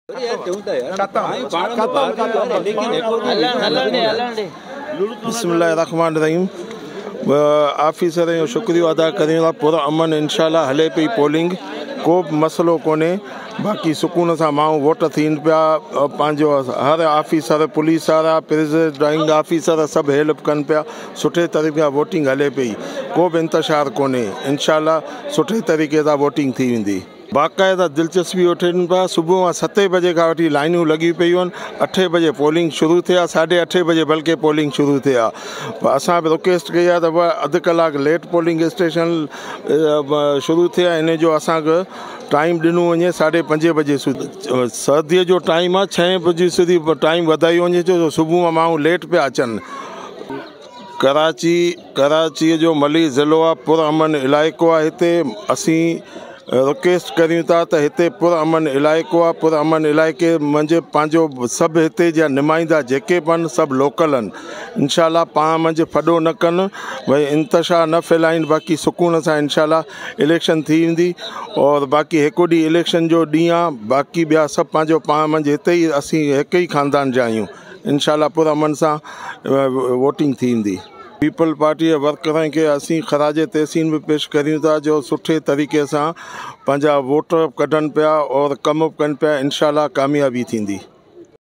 بسم الله الرحمن الرحيم آفيسر جو شڪريو ادا ڪريون ٿا پر امن انشاء الله هلي پئي پولنگ ڪو به مسئلو ڪونهي باقي سڪون سان ماڻهو ووٽ ٿين پيا پنهنجو هر آفيسر پوليس وارا پرزائيڊنگ آفيسر سڀ هيلپ ڪن پيا سٺي طريقي سان ووٽنگ هلي پئي ڪو به انتشار ڪونهي انشاء الله سٺي طريقي سان ووٽنگ ٿي ويندي. باقاعده دلچسپي وٺن پيا صبح کان ستين بجي کان وٺي لائنيون لڳيون پيون آهن اٺين بجي پولنگ شروع ٿئي ها ساڍي اٺين بجي بلڪه پولنگ شروع ٿئي ها پر اسان به رڪويسٽ ڪئي آهي ته اڌ ڪلاڪ ليٽ پولنگ اسٽيشن شروع ٿئي ها ان جو اسان کي ٽائيم ڏنو وڃي ساڍي پنجين بجي سوڌي سردي جو ٽائيم آهي ڇهين بجي سوڌي ٽائيم وڌايو وڃي ڇو جو صبح کان ماڻهو ليٽ پيا اچن ڪراچي ڪراچيء جو ملير ضلعو آهي پر امن علائقو آهي هتي اسين رڪويسٽ ڪريون ٿا ته هتي پر امن علائقو آهي پر امن علائقي منجهه پنهنجو سڀ هتي جا نمائندا جيڪي به آهن سڀ لوڪل آهن انشاء الله پاڻ منجهه ڦڏو نه ڪن ڀئي انتشار نه ڦهلائين باقي سڪون سان انشاء الله اليڪشن ٿي ويندي اور باقي هڪ ڏينهن اليڪشن جو ڏينهن آهي باقي ٻيا سڀ پنهنجو پاڻ منجهه هتي ئي اسين هڪ ئي خاندان جا آهيون انشاء الله پر امن سان ووٽنگ ٿي ويندي. پيپلز پارٽي جي ورڪرن کي اسين خراج تحسين به پيش ڪريون ٿا جو سٺي طريقي سان پنهنجا ووٽ ڪڍن پيا اور ڪم به ڪن پيا انشاء الله ڪاميابي ٿيندي.